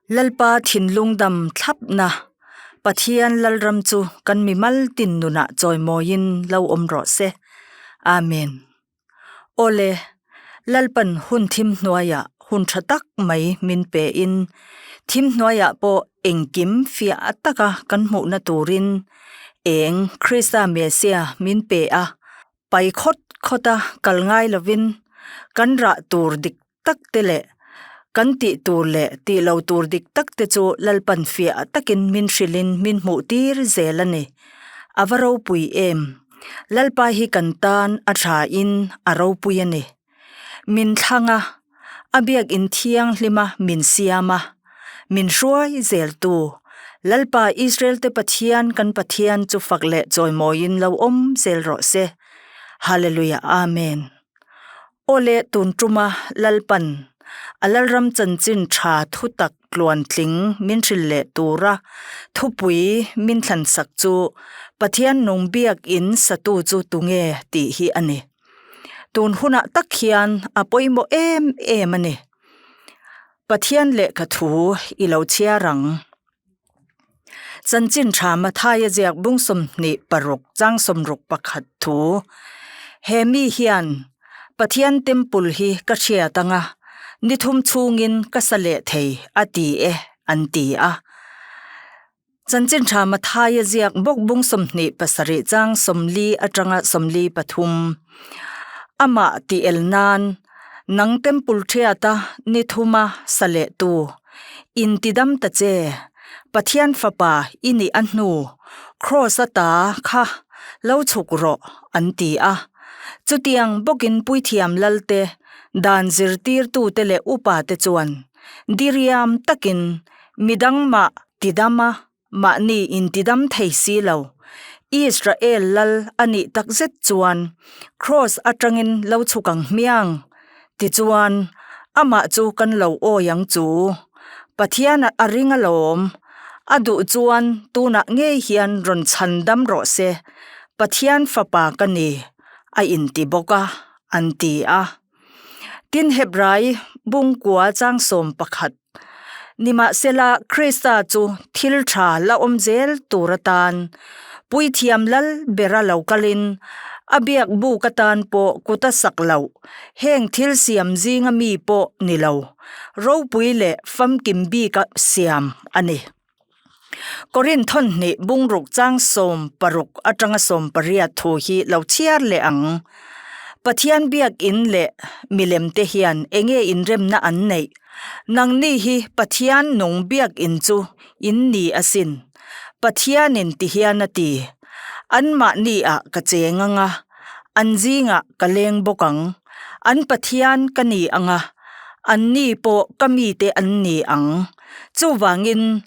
Lalpa thinlung dam thlapna Pathian Lalram chu kan mimal tin nunah chawimawiin lo awm rawh se. Amen. Awle, Lalpan hun thim hnuaiah hun tha tak mai min pe in, thim hnuaiah pawh engkim fiah taka kan hmuhna turin eng Krista Mesia min pe a, pai khawt khawta kal ngai lovin kan rah tur dik tak te leh kan tih tur leh tih lo tur dik tak te chu Lalpan fiah takin min hrilhin min hmuh tir zel a ni. A va ropui em! Lalpa hi kan tan a tha in a ropui a ni. Min thlang a, a biakin thianghlima min siam a, min hruai zel tu Lalpa Israel te Pathian kan Pathian chu fak leh chawimawiin lo awm zel rawh se. Hallelujah Amen. Aw le tun tuma Lalpan a Lalram chanchin tha thutak tluantling min hrilh leh tura thupui min thlansak chu Pathian nung biakin satu chu tunge tih hi a ni. Tun hunah tak hian a pawimawh em em a ni. Pathian lehkha thu i lo chhiar ang. Chanchin tha Mathaia ziak bung 26 chang 61 thu, He mi hian Pathian temple hi ka hriat anga ni thum chhungin ka sa leh thei a ti e an ti a. Chanchin tha Mathaia ziak bawk bung 27 chang 40 atanga 43, Amah tih el nan nang temple thiata ni thuma sa leh tu Intidam ta che, Pathian Fapa i nih a hnu, Kraws ata kha lo chhuk rawh, an ti a. Chutiang bawkin puithiam lalte, dan zirtirtute leh upate chuan diriam takin midang mah tidam a, Mahni intidam thei si lo. Israel lal a nih takzet chuan Kraws atangin lo chhuk ang hmiang. Tichuan, amah chu kan lo awi ang chu. Pathian a ring alawm. A duh chuan tunah ngei hian rawn chhan dam rawh se. Pathian fapa ka ni, a inti bawk a, an ti a. Tin Hebrai bungkua chang 11. Nimahsela Krista chu thil tha la awm zel tur atan puithiam lal bera lo kalin a biak buk atan pawh kut a sak loh, heng thil siam zinga mi pawh ni lo, ropui leh famkim bika siam a ni. Korinth thawhnih bungruk chang 16 atanga 18 thu hi lo chhiar leh ang. Pathian biakin leh milem te hian enge inremna an neih? Nangni hi Pathian nung biakin chu in ni asin. Pathianin ti hian a ti, Anmahni ah ka cheng anga, an zingah ka leng bawk ang. An Pathian ka ni anga, anni pawh ka mite an ni ang. Chuvangin,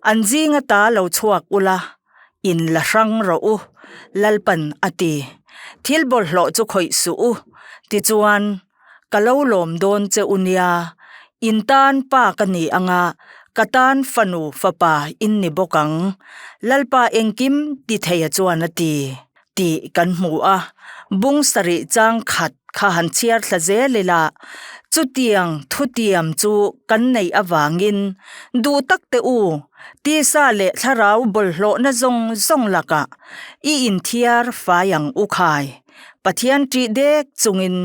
an zinga ta lo chhuak ula, in la hrang rawh u, Lalpan a ti. Thil bawlhhlawh chu khawih suh u, tichuan, ka lo lawm dawn che u nia, in tan pa ka ni anga, ka tan fanu fapa in ni bawk ang, Lalpa engkim ti theia chuan a ti, tih kan hmu a, bung sarih chang khat kha han chhiar thla zel ila, chutiang thutiam chu kan neih avangin duh tak teh u, tisa leh thlarau bawlhhlawhna zawng zawng lakah i inthiar fai ang u khai, Pathian ṭih dek chungin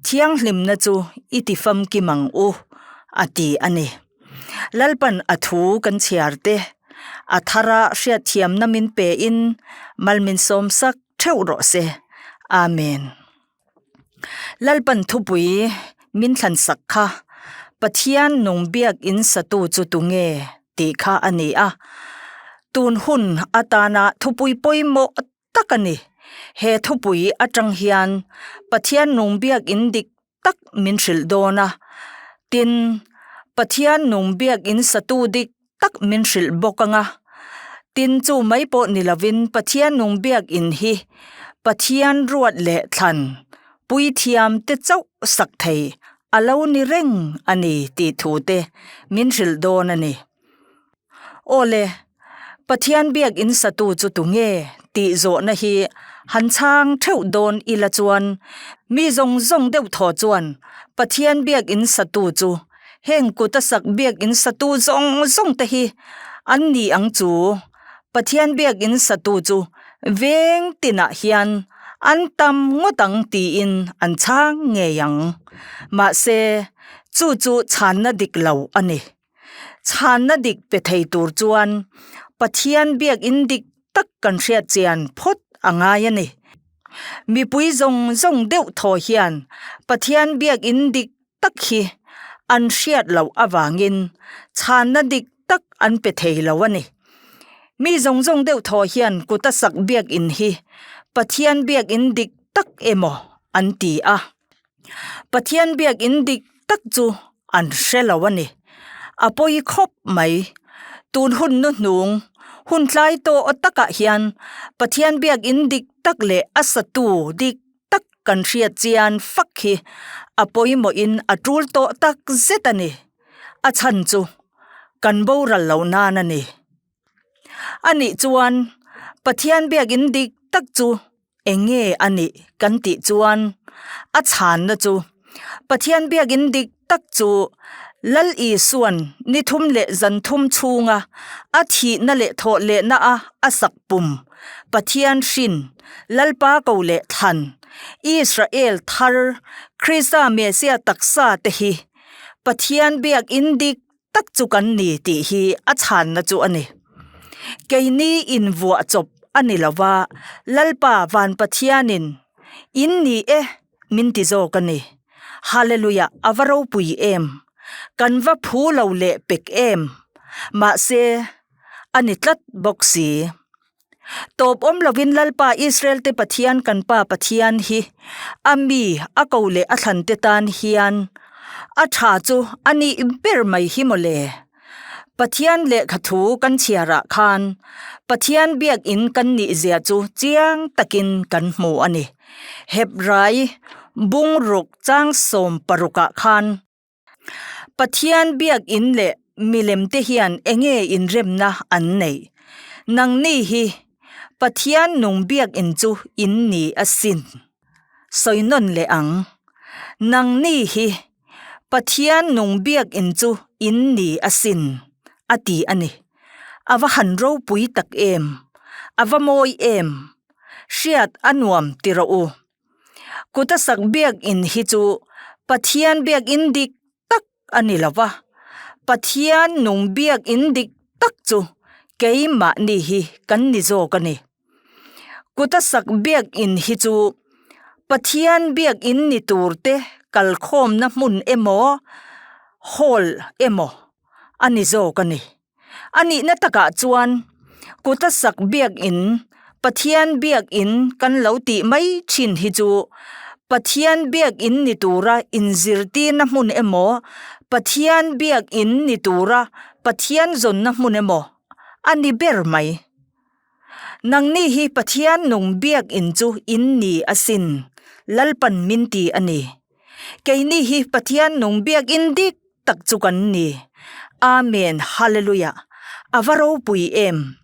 thianghlimna chu i ti famkim ang u, a ti a ni. Lalpan a thu kan chhiar te, a thara hriatthiamna min pein mal min sawmsak theuh rawh se. Amen. Lalpan thupui min thlansak kha Pathian nung biakin satu chu tunge tih kha a ni a. Tun hun atana thupui pawimawh tak a ni. He thupui atang hian Pathian nung biakin dik tak min hrilh dawn a. Tin, Pathian nung biakin satu dik tak min hrilh bawk anga. Tin chu mai pawh ni lovin Pathian nung biakin hi Pathian ruat leh thlan puithiam te chauh sak thei a lo ni reng a ni tih thu te min hrilh dawn a ni. Aw le, Pathian biakin satu chu tunge tih zawhna hi han chhang theuh dawn ila chuan mi zawng zawng deuh thaw chuan Pathian biakin satu chu. Heng kuta sak biakinn satu zawng zawng te hi an ni ang chu. Pathian biakinn satu chu veng tinah hian an tam ngawt ang tiin an chhang ngei ang. Mahse, chu chu chhanna dik lo a ni. Chhanna dik pe thei tur chuan Pathian biakinn dik tak kan hriat chian phawt a ngai a ni. Mipui zawng zawng deuh thaw hian Pathian biakinn dik tak hi an hriat loh avangin chhanna dik tak an pe thei lo a ni. Mi zawng zawng deuh thaw hian kuta sak biakinn hi Pathian biakinn dik tak emaw an ti a. Pathian biakinn dik tak chu an hre lo a ni. A pawi khawp mai. Tun hun nu hnung, hun tlai tawh takah hian Pathian biakinn dik tak leh a satu dik tak kan hriat chian fak hi a pawimawhin a tul tawh tak zet a ni. A chhan chu kan boral loh nan a ni. A nih chuan Pathian biakinn dik tak chu Eng nge a nih kan tih chuan a chhanna chu Pathian biakinn dik tak chu Lal Isua'n ni thum leh zan thum chhunga a thihna leh thawh lehna a a sak pum Pathian hrin Lalpa ko leh thlan Israel thar Krista Messiah taksa te hi Pathian biakinn dik tak chu kan ni tih hi a chhanna chu a ni. Keini invuah chawp a ni lo va, Lalpa van Pathianin in ni e min ti zawk a ni. Hallelujah a va ropui em! Kan va phu lo leh pek em! Mahse, a ni tlat bawk si. Tawp awm lovin Lalpa Israel te Pathian kan Pa Pathian hi a mi a ko leh a thlan te tan hian a tha chu a nih ber mai hi mawle. Pathian lehkha thu kan chhiarah khan Pathian biakinn kan nih zia chu chiang takin kan hmu a ni. Hebrai bungruk chang 16 ah khan. Pathian biakinn leh milem te hian enge inremna an neih? Nangni hi Pathian nung biakinn chu in ni asin. Sawi nawn leh ang. Nangni hi Pathian nung biakinn chu in ni asin, a ti a ni. A va han ropui tak em! A va mawi em! Hriat a nuam ti rawh u. Kuta sak biakinn hi chu Pathian biakinn dik tak a ni lo va, Pathian nung biakinn dik tak chu keimahni hi kan ni zawk a ni. Kuta sak biakinn hi chu Pathian biakinn ni tur te kalkhawmna hmun emaw, hall emaw a ni zawk a ni. A nihna takah chuan kuta sak biakinn, Pathian biakinn kan lo tih mai thin hi chu Pathian biakinn ni tura inzirtirna hmun emaw, Pathian biakinn ni tura Pathian zawnna hmun emaw a ni ber mai. Nangni hi Pathian nung biakinn chu in ni asin, Lalpan min ti a ni. Keini hi Pathian nung biakinn dik tak chu kan ni. Amen Hallelujah A va ropui em!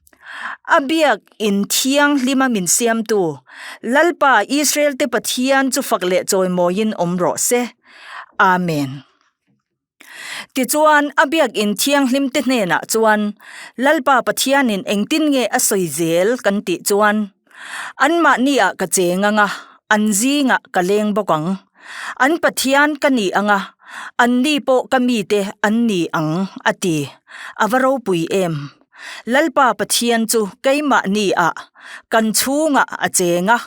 A biak in thianghlima min siamtu Lalpa Israel te Pathian chu fak leh chawimawiin awm rawh se. Amen. Tichuan a biak in thianghlim te hnenah chuan Lalpa Pathianin engtin nge a sawi zel kan tih chuan anmahni ah ka cheng anga an zingah ka leng bawk ang. An Pathian ka ni ang a, anni pawh ka mite an ni ang, a ti. A va ropui em! Lalpa Pathian chu keimahni ah, kan chhungah a cheng a,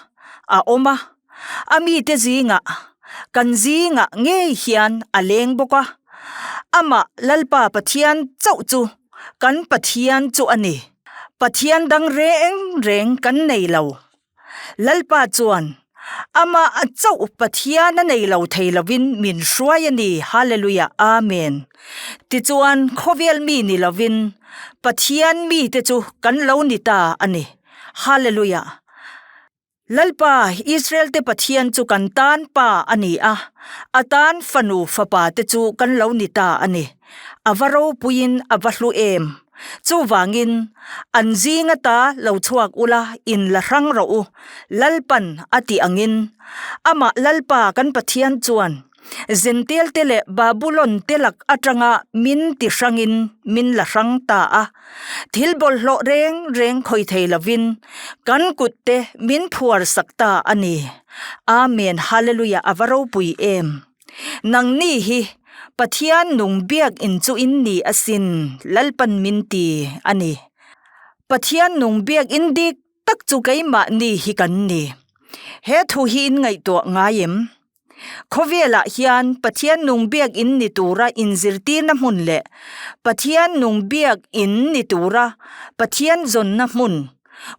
a awm a, a mite zingah, kan zingah ngei hian a leng bawk a. Amah Lalpa Pathian chauh chu kan Pathian chu a ni. Pathian dang reng reng kan nei lo. Lalpa chuan, Amah a chauh Pathian a nei lo thei lovin min hruai a ni, Hallelujah, Amen. Tichuan, khawvel mi ni lovin Pathian mite chu kan lo ni ta a ni, Hallelujah. Lalpa, Israel te Pathian chu kan tan Pa a ni a, a tan fanu fapa te chu kan lo ni ta a ni. A va ropuiin a va hlu em! Chuvangin, an zing ata lo chhuak ula in la hrang rawh u, Lalpan a tih angin, amah Lalpa kan Pathian chuan. Zential te leh Babulon te lak atanga min ti hrangin min la hrang ta a. Thil bawlhhlawh reng reng khawi thei lovin kan kut te min phuar sak ta a ni. Amen Hallelujah a va ropui em. Nangni hi Pathian nung biak in chu in ni asin Lalpan min ti a ni. Pathian nung biak in dik tak chu keimahni hi kan ni. He thu hi in ngaihtuah ngai em? Khawvelah hian Pathian nung biak in ni tura inzirtirna hmun leh Pathian nung biak in ni tura Pathian zawnna hmun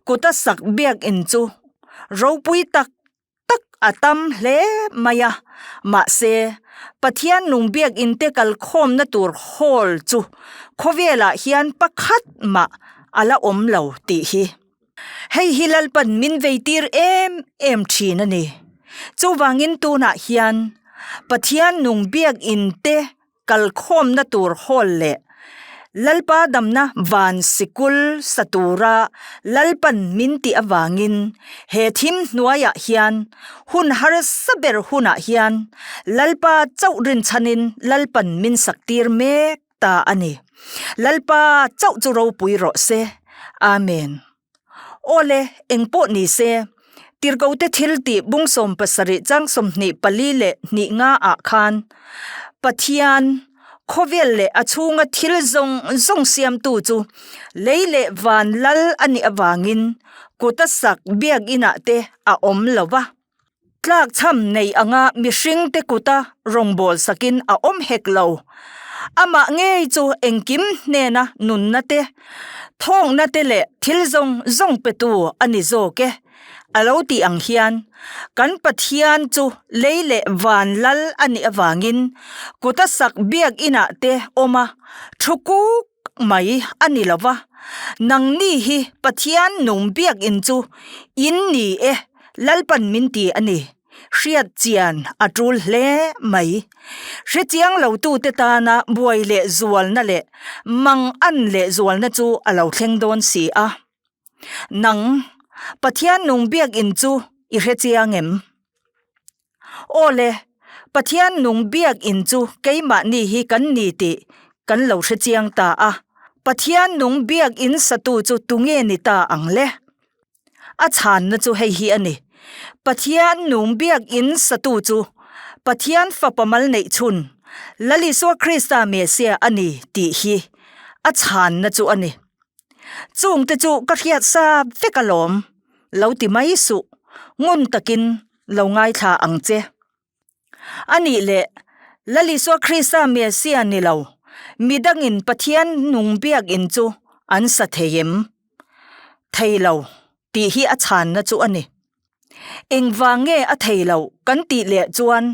kuta sak biak in chu ropui tak tak a tam hle mai a, mahse Pathian nung biakinn te kalkhawmna tur hall chu khawvelah hian pakhat mah a la awm lo tih hi. Hei hi Lalpan min veitir em em thin a ni. Chuvangin tunah hian Pathian nung biakinn te kalkhawmna tur hall leh Lalpa damna van sikul sa tura Lalpan min tih avangin he thim hnuaiah hian hun harsa ber hunah hian Lalpa chauh rinchhanin Lalpan min saktir mek ta a ni. Lalpa chauh chu ropui rawh se. Amen. Awle, engpawh ni se, Tirhkote thil tih bung 70 chang 24 leh hnih nga ah khan Pathian, khawvel leh a chhunga thil zawng zawng siamtu chu lei leh van lal a nih avangin kuta sak biakinah te a awm lo va. Tlakchham nei anga mihringte kuta rawngbâwl sakin a awm hek lo. Amah ngei chu engkim hnena nunna te, thawkna te leh thil zawng zawng petu a ni zawk e. A lo tih ang hian, kan Pathian chu lei leh van lal a nih avangin kuta sak biak inah te awm a, thu kuk mai a ni lo va. Nangni hi Pathian nung biakin chu in ni e. Lalpan min ti a ni. Hriat chian a tul hle mai. Hrechiang lotute tana buai leh zualna leh mang an leh zualna chu a lo thleng dawn si a. Nang, Pathian nung biakinn chu i hrechiang em? Aw le, Pathian nung biakinn chu keimahni hi kan ni tih kan lo hrechiang ta a. Pathian nung biakinn satu chu tunge ni ta ang le? A chhanna chu hei hi a ni, Pathian nung biakinn satu chu Pathian Fapa mal neih chhun, Lal Isua Krista Messiah a ni tih hi a chhanna chu a ni. Chungte chu ka hriat sa vek alawm, lo ti mai suh, ngun takin lo ngaithla ang che. A nih leh, Lal Isua Krista Messiah ni lo, midangin Pathian nung biakinn chu an sa thei em? Thei lo, tih hi a chhanna chu a ni. Engvang nge a thei lo kan tih leh chuan,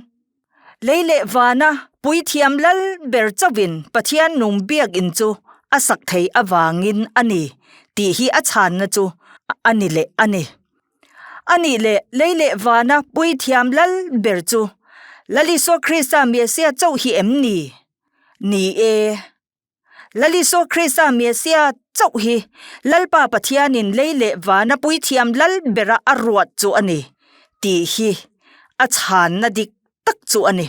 lei leh vana puithiam lal ber chauhin Pathian nung biakinn chu a sak thei avangin a ni tih hi a chhanna chu a ni leh a ni. A nih leh lei leh vana puithiam lal ber chu Lal Isua Krista Messiah chauh hi em ni? Ni e. Lal Isua Krista Messiah chauh hi Lalpa Pathianin lei leh vana puithiam lal bera a ruat chu a ni tih hi a chhanna dik tak chu a ni.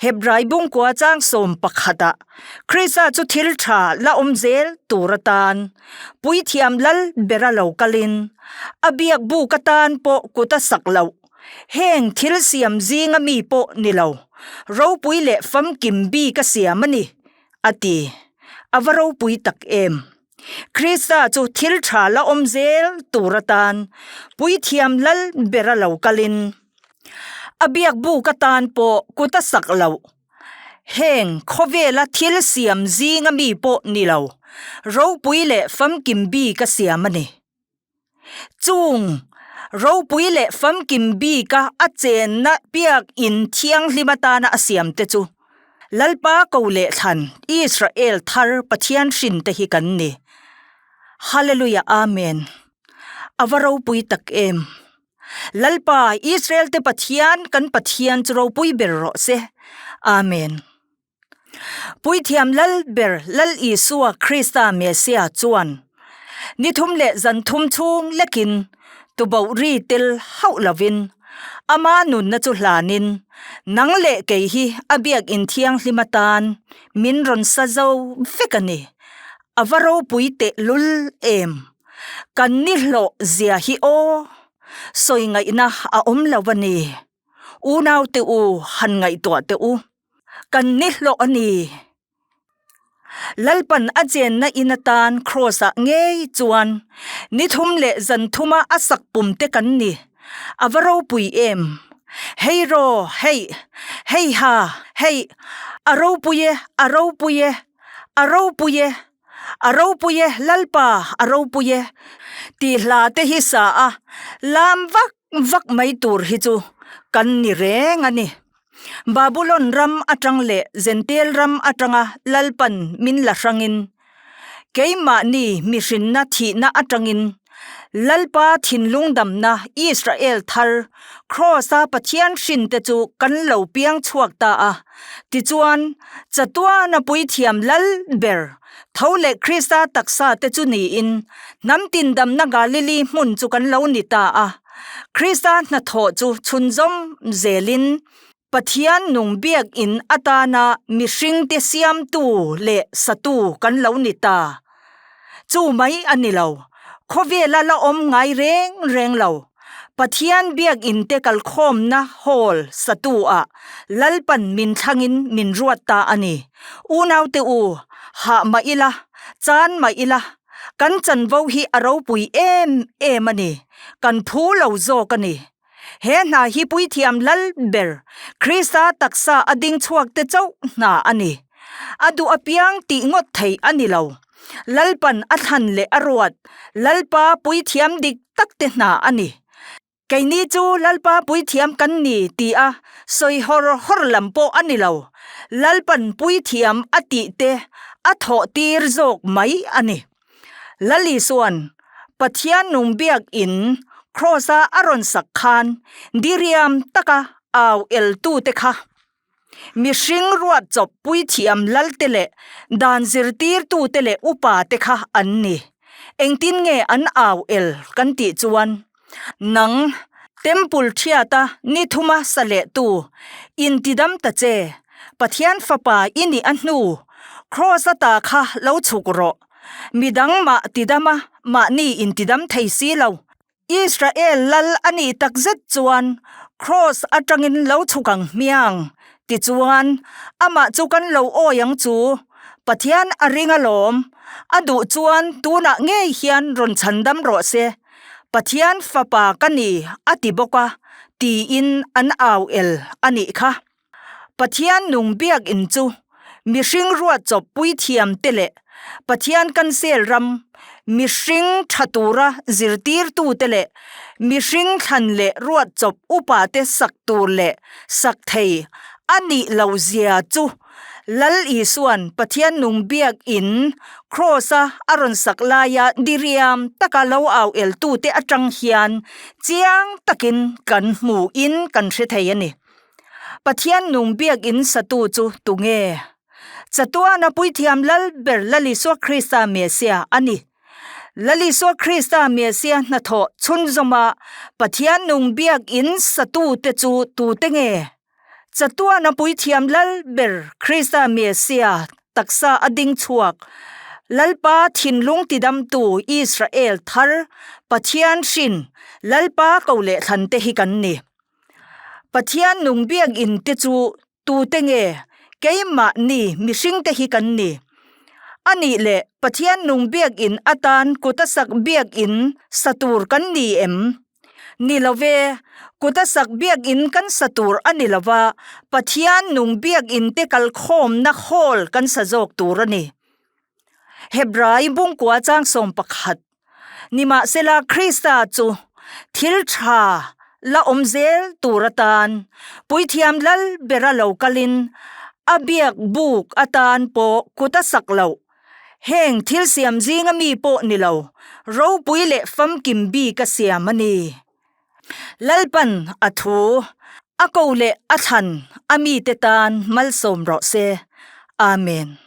Hebrai bungkua chang 11 ah Krista chu thil tha la awm zel tur atan puithiam lal bera lo kalin a biak buk atan pawh kut a sak loh heng thil siam zinga mi pawh ni lo ropui leh famkim bik a siam a ni a ti. A va ropui tak em! Krista chu thil tha la awm zel tur atan puithiam lal bera lo kalin a biak buk atan pawh kut a sak loh. Heng khawvela thil siam zinga mi pawh ni lo, ropui leh famkim bik a siam a ni. Chung ropui leh famkim bika a chenna biak in thianghlim atana a siam te chu Lalpa ko leh thlan Israel thar Pathian hrin te hi kan ni. Hallelujah Amen. A va ropui tak em. Lalpa Israel te Pathian kan Pathian chu ropui ber rawh se. Amen. Puithiam Lal ber Lal Isua Krista Messiah chuan ni thum leh zan thum chhung lekin tuboh ri tel hauh lovin. Ama nunna chu hlanin nang leh kei hi a biakinn thianghlim atan min rawn sa zo vek a ni. A va ropui tehlul em! Kan nihlawh zia hi aw! Sawi ngaihna a awm lo a ni. Unaute u han ngaihtuah teh u. Kan nihlawh a ni. Lalpan a chenna in atan Kraws-ah ngei chuan ni thum leh zan thuma a sak pum te kan ni. A va ropui em! Hei raw, hei, hei ha, hei, a ropui e, a ropui e, a ropui e, a ropui e, Lalpa, a ropui e, tih hla te hi sa a, lam vak vak mai tur hi chu kan ni reng a ni. Babulon ram atang leh Zentel ram atanga Lalpan min la hrangin, keimahni mihrinna thihna atangin Lalpa thinlung damna Israel thar Kraws-a Pathian hrinte chu kan lo piang chhuak ta a. Tichuan, chatuana puithiam lal ber tho leh Krista taksa te chu niin hnam tindamna Galili hmun chu kan lo ni ta a. Krista hnathawh chu chhunzawm zelin Pathian nung biakinn atana mihringte siamtu leh satu kan lo ni ta. Chu mai a ni lo, khawvela la awm ngai reng reng lo. Pathian biakinn te kalkhawmna hall satu ah Lalpan min thlangin min ruat ta a ni. Unaute u, hah mah ila, chan mah ila, Kan chanvo hi a ropui em em a ni, kan phu lo zawk a ni. He hna hi puithiam lal ber, Krista taksa a ding chhuak te chauh hna a ni. A duh apiang tih ngawt thei a ni lo. Lalpan a thlan leh a ruat, Lalpa puithiam dik tak te hna a ni. Keini chu Lalpa puithiam kan ni ti a sawi hawr hawr lam pawh a ni lo, Lalpan puithiam a tih te a thawh tir zawk mai a ni. Lal Isuan Pathian nung biak in Kraws-a a rawn sak khan diriam taka au el tute kha mihring ruat chawp puithiam lalte leh dan zirtirtute leh upate kha an ni. Engtin nge an au el kan tih chuan, Nang, Temple thiata ni thuma sa lehtu, intidam ta che, Pathian fapa i nih a hnu, Kraws ata kha lo chhuk rawh. Midang mah tidama mahni intidam thei si lo. Israel lal a nih tak zet chuan Kraws atangin lo chhuk ang hmiang, tichuan amah chu kan lo awi ang chu, Pathian a ring alawm, a duh chuan tunah ngei hian rawn chhandam rawh se, Pathian fapa ka ni a ti bawk a, tiin an au el a nih kha. Pathian nung biakinn chu mihring ruat chawp puithiam te leh Pathian kansel ram mihring tha tura zirtirtu te leh mihring thlan leh ruat chawp upa te sak tur leh sak thei a nih lo zia chu Lal Isuan Pathian nung biakinn Kraws-a a rawn sak laia diriam taka lo au eltute atang hian chiang takin kan hmuhin kan hre thei a ni. Pathian nung biakinn satu chu tunge? Chatuana puithiam lal ber Lal Isua Krista Mesia a ni. Lal Isua Krista Mesia hnathawh chhunzawma Pathian nung biakinn satute chu tute nge? Chatuana puithiam lal ber Krista Mesia taksa a ding chhuak Lalpa thinlung tidamtu Israel thar Pathian hrin Lalpa ko leh thlante hi kan ni. Pathian nung biakinn te chu tute nge keimahni mihringte hi kan ni? A nih leh Pathian nung biakinn atan kuta sak biakinn sa tur kan ni em? Ni lo ve, kuta sak biakinn kan sa tur a ni lo va, Pathian nung biakinn te kalkhawmna hall kan sa zawk tur a ni. Hebrai bungkua chang 11 Nimahsela Krista chu thil tha la awm zel tur atan Puithiam lal bera lo kalin a biak buk atan pawh kut a sak loh. Heng thil siam zinga mi pawh ni lo, ropui leh famkim bik a siam a ni. Lalpan a thu, a ko leh a thlan a mite tan malsawm rawh se. Amen.